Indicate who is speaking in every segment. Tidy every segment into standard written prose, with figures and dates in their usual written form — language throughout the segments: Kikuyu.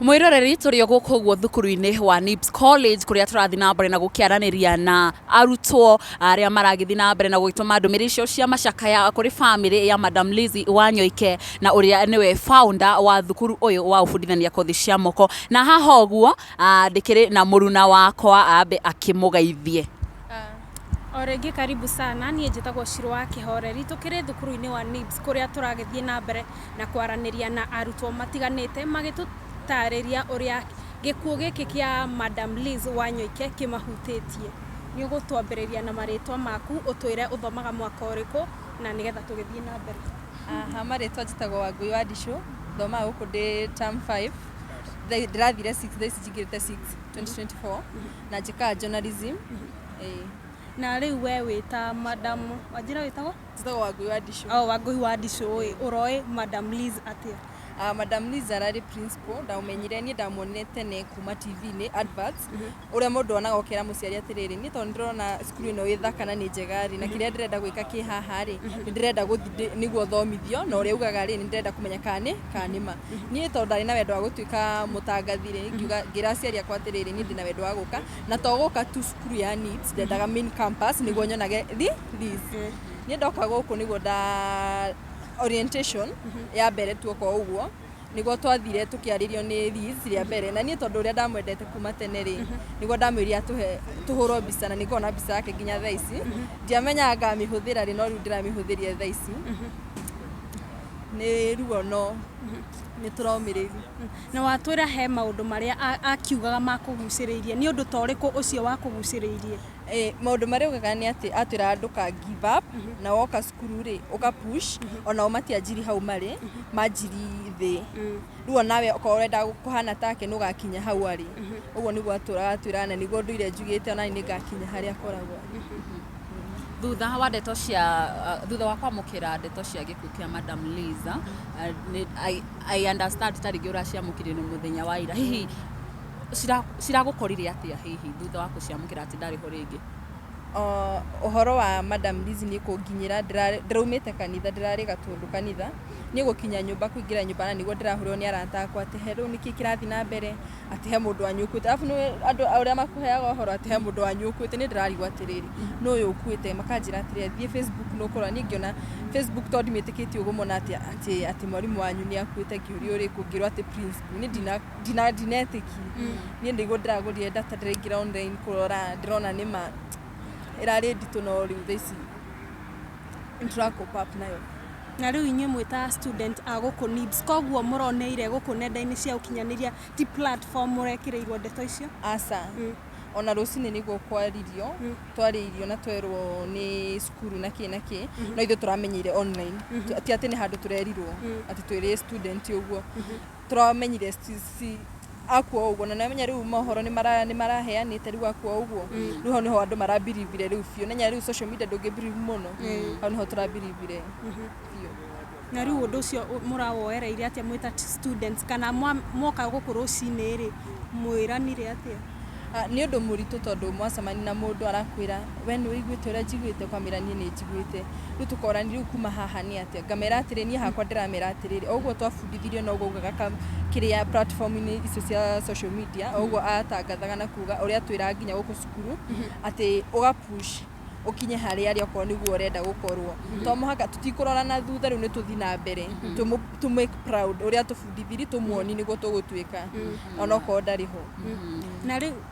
Speaker 1: Mwiroreri, tũrĩ o gũkũ ũguo thukuru-inĩ wa NIBS College, kũrĩa tũrathiĩ na mbere na gũkĩaranĩria na arutwo arĩa maragĩthiĩ na mbere na gũgĩtũma ndũmĩrĩri icio cia macakaya kũrĩ bamĩrĩ ya Madam Lizzie Wanyoike, na ũrĩa nĩwe founder wa thukuru ũyũ wa gũbundithania kothi cia moko. Na haha ũguo ndĩkĩrĩ na mũruna wakwa, ambe akĩmũgeithie.
Speaker 2: O rĩngĩ karibu sana. Niĩ njĩtagwo Shiro wa Kĩhoreri. Tũkĩrĩ thukuru-inĩ wa NIBS, kũrĩa tũragĩthiĩ na mbere na kwaranĩria na arutwo matiganĩte magĩtũtarĩria ũrĩa gĩkuũ gĩkĩ kĩa Madam Liz Wanyoike kĩmahutĩtie. Nĩ ũgũtwambĩrĩria na marĩtwa maku, ũtwĩre ũthomaga mwaka ũrĩkũ, na nĩgetha tũgĩthiĩ na mbere.
Speaker 3: Aha, marĩtwa njĩtagwo Wangui wa Ndicũ, thomaga gũkũ ndĩ term 5. Ndĩrathire 6, thaa ici njingĩrĩte 6 2024, na njĩkaga journalism. Ĩĩ.
Speaker 2: Na rĩu we wĩta Madam, wanjĩra wĩtagwo?
Speaker 3: Njĩtagwo Wangui wa Ndicũ.
Speaker 2: O Wangui wa Ndicũ ĩ, ũroĩ Madam Liz atĩa?
Speaker 3: Madam Liz ararĩ principal, ndaũmenyire niĩ ndamuonire tene kuma TV-inĩ adverts, ũrĩa mũndũ onaga ũkĩra mũciari atĩrĩrĩ, niĩ tondũ nĩndĩrona cukuru ĩno ĩ thaka na nĩ njega rĩ, na kĩrĩa ndĩrenda gwĩka kĩ haha rĩ, nĩ ndĩrenda gũthiĩ nĩguo thomithio, na ũrĩa ugaga rĩ, nĩ ndĩrenda kũmenya kana nĩ ma. Niĩ tondũ ndarĩ na wendo wa gũtuĩka mũtangathi rĩ, ngiuga ngĩra aciari akwa atĩrĩrĩ, niĩ ndĩna wendo wa gũka, na to gũka tu cukuru ya NIBS, ndendaga main campus nĩguo nyonage Liz. Niĩ ndoka gũkũ nĩguo nda orientation ya mbere tuoka o ũguo, nĩguo twathire tũkĩarĩrio nĩ Liz rĩa mbere, na niĩ tondũ ũrĩa ndamwendete kuma tene rĩ, nĩguo ndamwĩrire atũhe tũhũrwo mbica, na nĩngoragwo na mbica yake nginya thaa ici. Ndiamenyaga ngamĩhũthĩra rĩ, no rĩu ndĩramĩhũthĩria thaa ici. Nĩ ruo, no nĩ tũromĩrĩria.
Speaker 2: Na watwĩra he maũndũ marĩa akiugaga makũgucĩrĩirie. Nĩ ũndũ ta ũrĩkũ ũcio wakũgucĩrĩirie?
Speaker 3: Maũndũ marĩa augaga nĩ atĩ atwĩraga ndũka give up, na woka cukuru rĩ, ũka push, onao matianjiri hau marĩ, manjiri thĩ. Rĩu onawe okorwo ũrenda kũhana take, nĩ ũgakinya hau arĩ. Ũguo nĩguo atũraga atwĩraga, na nĩguo ndũire njugĩte onani nĩ ngakinya harĩa akoragwo.
Speaker 1: Thutha wa ndeto cia thutha wa kwamũkĩra ndeto cia gĩkuũ kĩa Madam Liza, I understand ta rĩngĩ ũraciamũkĩrire nĩ mũthenya wa ira. Hihi ciragũkorire atĩa hihi thutha wa kũciamũkĩra atĩ ndarĩ ho rĩngĩ?
Speaker 3: Ũhoro wa Madam Liz nĩ kũnginyĩra ndĩraumĩte kanitha, ndĩrarĩ Gatũndũ kanitha. Niĩ gũkinya nyũmba, kũingĩra nyũmba, na nĩguo ndĩrahũrĩrwo nĩ arata akwa atĩ hello, nĩkĩ kĩrathiĩ na mbere, atĩ he mũndũ wanyu ũkuĩte. Arabu nĩ andũ ũrĩa makũheaga ũhoro atĩ he mũndũ wanyu ũkuĩte, niĩ ndĩrarigwo atĩrĩrĩ, nũ ũyũ ũkuĩte? Makanjĩra atĩrĩrĩ, thiĩ Facebook nĩ ũkũrora. Niĩ ngĩona Facebook tondũ ndimĩtĩkĩtie ũguo mũno, atĩ mwarimũ wanyu nĩ akuĩte. Ngĩũrio ũrĩkũ, ngĩrwo atĩ principal. Niĩ ndinetĩki. Niĩ nĩguo ndĩragũrire data, ndĩraingĩra online kũrora, ndĩrona nĩma ĩrarĩ nditũ, no rĩu thaa ici nĩ tũra cope up nayo.
Speaker 2: Na rĩu inyuĩ mwĩ ta student a gũkũ NIBS, koguo mũroneire gũkũ nenda-inĩ cia ũkinyanĩria, ti platform mũrekĩrĩirwo ndeto icio?
Speaker 3: Aca. Ona rũcinĩ nĩguo kwaririo, twarĩirio na twerwo nĩ cukuru na kĩ na kĩ, no ithuĩ tũramenyeire online. Ti atĩ nĩ handũ tũrerirwo atĩ twĩrĩ student ũguo tũramenyire akua ũguo. Na nĩwamenya rĩu mohoro nĩ maraheanĩte rĩu akua ũguo, rĩu hau nĩho andũ marabiribire rĩu biũ. Nenya rĩu social media ndũngĩ believe mũno, hau nĩho tũrabiribire biũ.
Speaker 2: Na rĩu ũndũ ũcio mũrawoereire atĩa mwĩ ta students, kana mwoka gũkũ rũcinĩ rĩ, mwĩranire atĩa?
Speaker 3: Nĩ ũndũ mũritũ, tondũ mwacemania na mũndũ arakwĩra, "We nĩ ũiguĩte ũrĩa njiguĩte?" Ũkamwĩra, "Niĩ nĩ njiguĩte." Rĩu tũkorani rĩu kuma haha nĩ atĩa? Ngamera atĩrĩ, niĩ hakwa ndĩramera atĩrĩrĩ, o ũguo twabundithirio noguo augaga kĩrĩa platform-inĩ icio cia social media, o ũguo atangathaga na kuga ũrĩa twĩra nginya gũkũ cukuru atĩ ũga push ũkinye harĩa arĩ, okorwo nĩguo ũrenda gũkorwo. To mũhaka tũtikũrora na thutha, rĩu nĩ tũthiĩ na mbere to make proud ũrĩa tũbundithirie, tũmuoni nĩguo tũgũtuĩka onokorwo ndarĩ ho.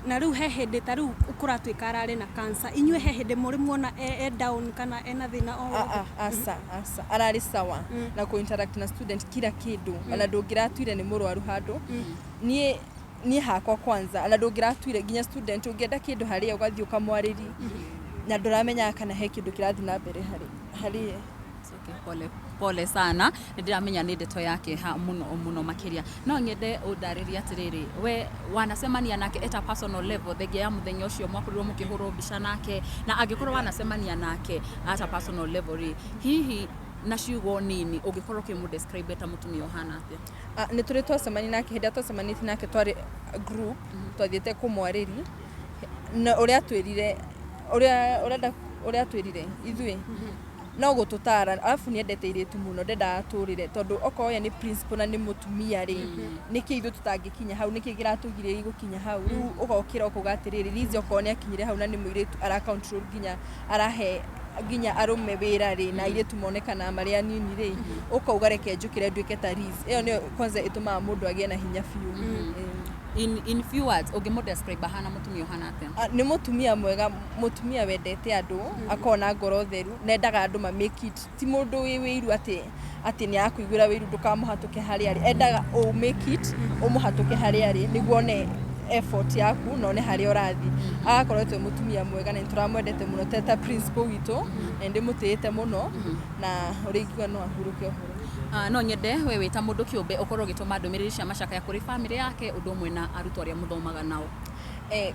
Speaker 2: Na rĩu he hĩndĩ ta rĩu kũratuĩka ararĩ na cancer, inyuĩ he hĩndĩ mũrĩ muona e down kana ena thĩna o wothe?
Speaker 3: Aca, aca, ararĩ sawa na kũ interact na student kila kĩndũ, ona ndũngĩratuire nĩ mũrwaru handũ. Niĩ hakwa kwanza, ona ndũngĩratuire nginya student ũngĩenda kĩndũ harĩa ũgathiĩ ũkamwarĩri na ndũramenyaga kana he kĩndũ kĩrathiĩ na mbere harĩ ye.
Speaker 1: It's okay. Pole pole sana, nĩ ndĩramenya nĩ ndeto ya kĩeha mũno mũno makĩria. No nyende ũndarĩrie atĩrĩrĩ, we wanacemania nake at a personal level, thengia ya mũthenya ũcio mwakorirwo mũkĩhũrwo mbica nake, na angĩkorwo wanacemania nake at a personal level rĩ, hihi na ciugo nini ũngĩkorwo ũkĩmũ describe ta mũtumia ũhana atĩa?
Speaker 3: Nĩ tũrĩ twacemania nake. Hĩndĩ ĩrĩa twacemanĩtie nake twarĩ group, twathiĩte kũmwarĩri, na ũrĩa atwĩrire, ũrĩa ũrenda, ũrĩa atwĩrire ithuĩ No gũtũtara, arabu nĩ endete airĩtu mũno, ndendaga tũrĩre, tondũ okorwo ye nĩ principal na nĩ mũtumia rĩ, nĩkĩ ithuĩ tũtangĩkinya hau? Nĩkĩ kĩratũgirĩrĩria gũkinya hau? Rĩu ũgokĩra ũkauga atĩrĩrĩ, Lizzy okorwo nĩ akinyire hau na nĩ mũirĩtu ara control, nginya arahe nginya arũme wĩra rĩ, na airĩtu monekanaga marĩ anini rĩ, ũkauga reke njũkĩre nduĩke ta Liz. Ĩyo nĩyo kwanza ĩtũmaga mũndũ agĩe na hinya biũ.
Speaker 1: In few words, ũngĩmũ describe ahana mũtumia ũhana atĩa?
Speaker 3: Ah, nĩ mũtumia mwega, mũtumia wendete andũ, akoragwo na ngoro theru, na endaga andũ ma make it. Ti mũndũ wĩ wĩiru atĩ nĩ akũiguĩra wĩiru ndũkamũhatũke harĩa arĩ. Endaga ũ make it, ũmũhatũke harĩa arĩ nĩguo one effort yaku na one harĩa ũrathiĩ. Agakoretwo e mũtumia mwega na nĩ tũramwendete mũno ta principal witũ, na nĩ ndĩmũtĩĩte mũno, na ũrĩa ingiuga no ahurũke ũhoro.
Speaker 1: Ah, no nyende we wĩ ta mũndũ kĩũmbe ũkorwo ũgĩtũma ndũmĩrĩri cia macakaya kũrĩ bamĩrĩ yake, ũndũ ũmwe na arutwo arĩa mũthomaga nao.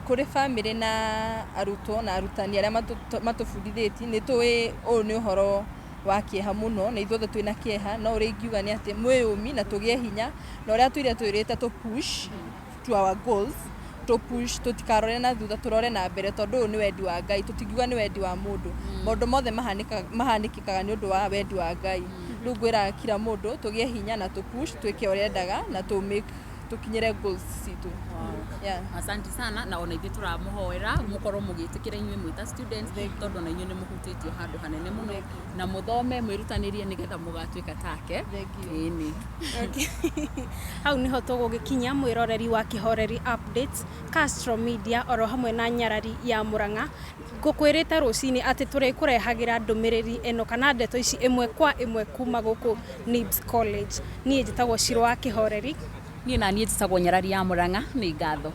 Speaker 3: Kũrĩ bamĩrĩ na arutwo na arutani arĩa matũbundithĩtie, nĩ tũĩ ũyũ nĩ ũhoro wa kĩeha mũno na ithuothe twĩna kĩeha, no ũrĩa ingiuga nĩ atĩ mwĩyũmi na tũgĩe hinya, na ũrĩa tũire twĩrĩte tũ push to our goals, tũ push, tũtikarore na thutha, tũrore na mbere, tondũ ũyũ nĩ wendi wa Ngai, tũtingiuga nĩ wendi wa mũndũ. Maũndũ mothe mahanĩkĩkaga nĩ ũndũ wa wendi wa Ngai. Rĩu ngwĩraga kila mũndũ tũgĩe hinya na tũ push, twĩke ũrĩa endaga na tũ make tũkinyĩre goals citũ. Yeah.
Speaker 1: Asante sana, na ona ithuĩ tũramũhoera mũkorwo mũgĩtĩkĩra inyuĩ mwĩ ta students, tondũ ona inyuĩ nĩ mũhutĩtio handũ hanene mũno, na mũthome mwĩrutanĩrie nĩgetha mũgatuĩka take.
Speaker 3: Thank you.
Speaker 1: Ĩni.
Speaker 2: Okay. Hau niho tũgũgĩkinya, mwĩroreri wa Kĩhoreri Updates, Castro Media, oro hamwe na Nyarari ya Mũrang'a. Ngũkwĩrĩte rũcinĩ atĩ tũrĩkũrehagĩra ndũmĩrĩri ĩno kana ndeto ici ĩmwe kwa ĩmwe kuma gũkũ NIBS College. Niĩ njĩtagwo Shiro wa Kĩhoreri.
Speaker 1: Niĩ na niĩ njĩtagwo Nyarari ya Mũrang'a. Nĩ ngatho.